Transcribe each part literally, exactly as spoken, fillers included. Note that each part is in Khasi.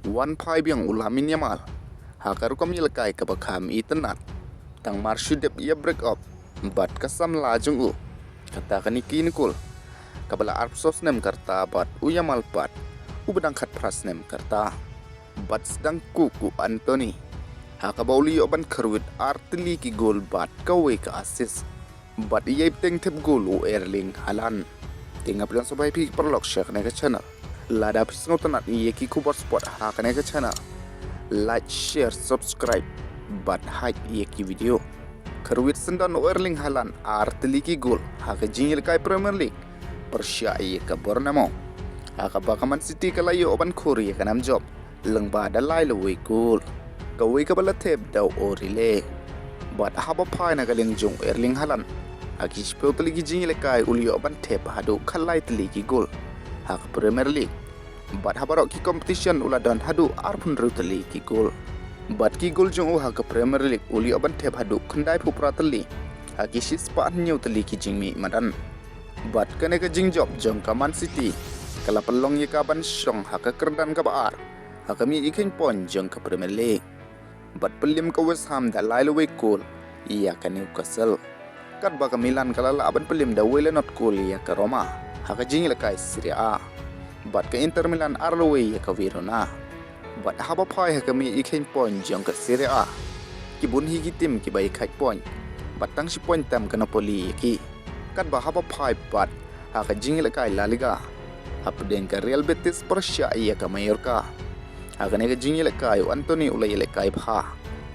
Wan phai biang u Lamine Yamal ha ka rukom ïalehkai kaba kham itynnad. Tang mar shu dep ïa break up bad ka samla jong u, kata ka Nicky Nicole, kaba la arphew snem ka rta, bad u Yamal pat uba dang khatphra snem ka rta. Bad sdang kuk u Anthony ha kaba u la ïoh ban kyrwit ar tylli ki gol bad kawei ka assist. Bad ïa i bteng thep gol u Erling Haaland. Te nga pdiang sngewbha ïa phi paralok sha kane ka channel. Lada phi sngewtynnad ïa ki khubor sport ha kane ka channel, like, share, subscribe bad hide ïa ki video. Kyrwit syndon u Erling Haaland ar tylli ki gol ha ka jingïalehkai Premier League pyrshah ïa ka Bournemouth, ha kaba ka Man City ka la ïoh ban khur ïa ka nam jop lyngba da lai lawei gol, kawei kaba la thep da u Origi. Bad haba phai na ka liang jong u Erling Haaland, ha ki shiphew tylli ki jingïalehkai u la ïoh ban thep haduh khatlai tylli ki gol ha ka Premier League. Bad ha baroh ki competition u la don haduh arphew hynriew tylli ki gol. Bad ki gol jong u ha ka Premier League u la ïoh ban thep haduh khyndaiphew phra tylli ha ki shispah hynñiew tylli ki jingmih madan. Bad kane ka jingjop jong ka Man City ka la pynlong ïa ka ban shong ha ka kyrdan kaba ar ha ka mihngi khein point jong ka Premier League. Bad pynliem ka West Ham da lai lawei gol ïa ka Newcastle. Katba ka Milan ka la lah ban pynliem da wei la not gol ïa ka Roma ha ka jingïalehkai Serie A. Bad ka Inter Milan ar lawei ïa ka Verona. Bad haba phai ha ka mihngi khein point jong ka Serie A, ki bun hi ki tim kiba ïakhaid point, bad tang shi point tam ka Napoli ïa ki. Katba haba phai pat ha ka jingïalehkai La Liga, hapdeng ka Real Betis pyrshah ïa ka Mallorca, ha kane ka jingïalehkai u Anthony u la ïalehkai bha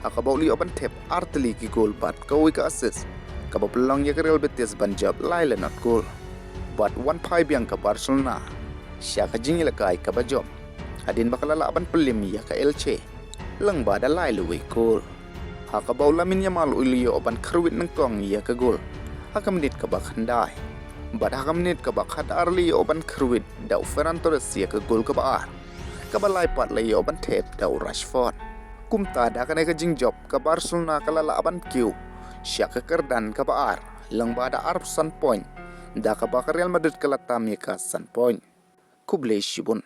ha kaba u la ïoh ban thep ar tylli ki gol bad kawei ka assist, kaba pynlong ïa ka Real Betis ban jop lai la not gol. Bad wan phai biang ka Barcelona sha ka jingïalehkai kaba jop, hadien ba ka la lah ban pynliem ïa ka Elche lyngba da lai lawei gol, ha kaba u Lamine Yamal u la ïoh ban kyrwit nyngkong ïa ka gol ha ka minit kaba khyndai. Bad ha ka minit kaba khatar la ïoh ban kyrwit da u Ferran Torres ïa ka gol kaba ar, kaba lai pat la ïoh ban thep da u Rashford. Kumta da kane ka jingjop ka Barcelona ka la lah ban kiew sha ka kyrdan kaba ar lyngba da arphew san point, da kaba ka Real Madrid ka la tam ïa ka san point. Khublei shibun.